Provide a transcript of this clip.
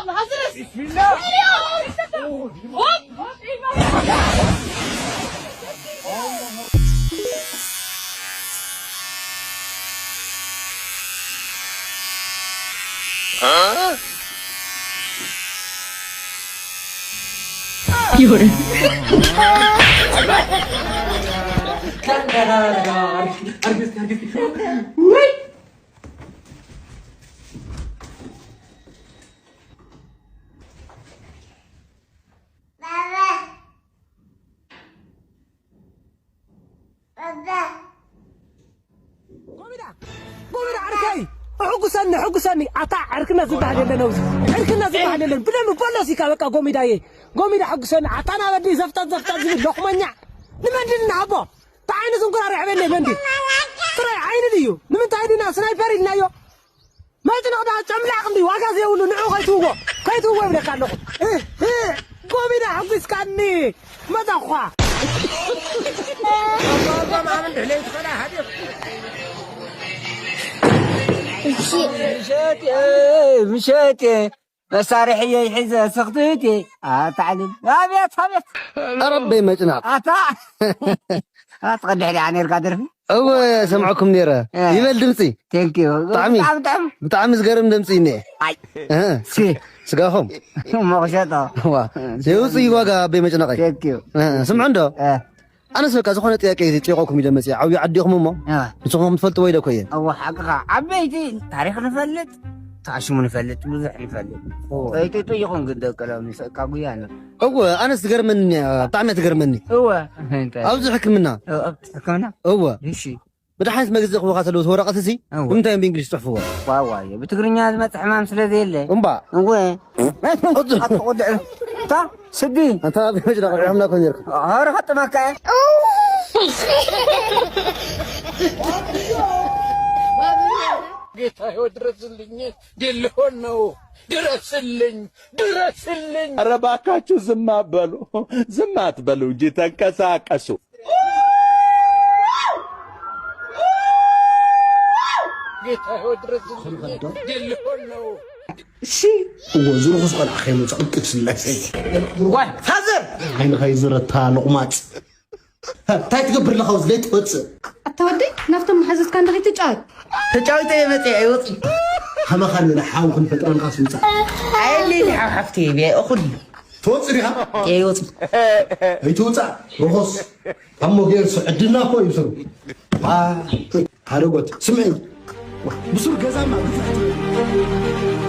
ቢስሚላህ። ጎሚዳ፣ ጎሚዳ ዓርከይ፣ ሕጉሰኒ፣ ሕጉሰኒ። ኣታ ዕርክነት ዝበሃል የለን ኣብዚ። ዕርክነት ዝበሃል የለን። ብደንቢ በሎስ ኢካ በቃ ጎሚዳዬ። ጎሚዳ ሕጉሰኒ። ኣታ ናበዲ ዘፍጠጥ፣ ዘፍጠጥ ዝብል ሎኽመኛ። ንመንዲ ንሃቦ። ብዓይኒ ዝንጉራር የዕበለይ መንዲ። ጥራይ ዓይኒ ድዩ? ንምንታይ ዲና ስናይፐር ኢልናዮ? መጭነቕ ደኣ ጨምላቕ እንዲ ዋጋ ዘይብሉ ንዑ ከይትውዎ፣ ከይትውዎ ይብለካ ኣለኹ። እ፣ እ፣ ጎሚዳ ሕጒስካኒ መጻኹ። ምሸት፣ ምሸት መሳርሕየይ ሒዘ ስኽትቲ ኣታዕልል። ኣቤት፣ ኣቤት። ኧረ ኣቦይ መጭናቕ። ኣታ። ኣትቐድሕ ዲኣ ነርካ ደርፊ? እወ፣ ሰምዐኩም ነይረ። እ። ይበል ድምፂ። ቴንክ ዩ። ብጣዕሚ፣ ብጣዕሚ ጥዑም። ብጣዕሚ ዝገርም ድምፂ እኒኤ። ኣይ። እ። እስኪ። ስጋኹም። እሞ ክሸጦ። ዋ። የውፅእ ዋጋ ኣቦይ መጭናቐይ። ቴንክ ዩ። እ፣ ስምዑ እንዶ። እ። ኣነስ በቃ ዝኾነ ጥያቄ ጥይቆኩም ኢለ መፅየ። ዓብዩ ዓዲ ኢኹም እሞ። እ። ንስኹም ትፈልጥዎ ኢለ እኮ እየ። እወ፣ ሓቅኻ። ዓበይቲ ታሪኽ ንፈልጥ፣ ተኣሽሙ ንፈልጥ፣ ብዙሕ ንፈልጥ። እወ። ከይትጥይቑን ግን ደቂ ሎሚ ሰቃ ጉያ ኣሎ። እወ፣ ኣነስ ትገርመኒ እያ፣ ብጣዕሚ እያ ትገርመኒ። እወ። እንታይ? ኣብዚ ሕክምና። እ፣ ኣብ ሕክምና? እወ። እሺ። ብድሓነት መግዘእኽዎ ከለዉ እቲ ወረቐት እዚ እወ። ብምንታይ እዮም ብእንግሊዝ ዝጽሕፍዎ? ዋዋየ፣ ብትግርኛ ዝመጽእ ሕማም ስለ ዘየለ። እምባ። እወ። ቁጽ-፣ ኣትቁድዕ። እታ ስዲ። ኣንታ ኣብ መጅዳ ቆልዑ ሕምና ኮን ነርካ። ኧረ ከጥመካ እየ። ጌታዬ ድረስልኝ፣ እንዴት ልሆን ነው? ድረስልኝ፣ ድረስልኝ። ኧረ እባካችሁ ዝም አትበሉ፣ ዝም አትበሉ እንጂ ተንቀሳቀሱ። ጌታዬ ድረስልኝ፣ እንዴት ልሆን ነው? እሺ። እዎ፣ እዚ ርኹስ ቆልዓ ከይመጽእ ቅዱስ ስላሴ። ዋይ፣ ፋዘር! ዓይንኻ ይዝረታ ሎቕማጽ። እንታይ ትገብር ኣለኻ ኣብዚ ዘይትወጽእ? ኣታ ወደይ፣ ናብቶም መሓዙትካ እንዶ ከይትጫወት። ተጫዊተ እየ መፅየ፣ ኣይወፅእ። ከማኻ ንብል ሓው ክንፈጥረልካ ስውፃእ። ኣየለይ ሓው ሓፍቲ፣ ብያ እኹል እዩ። ትወፅእ ዲኻ? እየ ይወፅእ። ኣይትውፃእ፣ ርኹስ። ኣሞ ጌርሱ ዕድልና እኮ እዩ ስሩ። ዋ፣ ሃደጎት። ስምዒ። ብሱር ገዛማ ግፍዕቲ።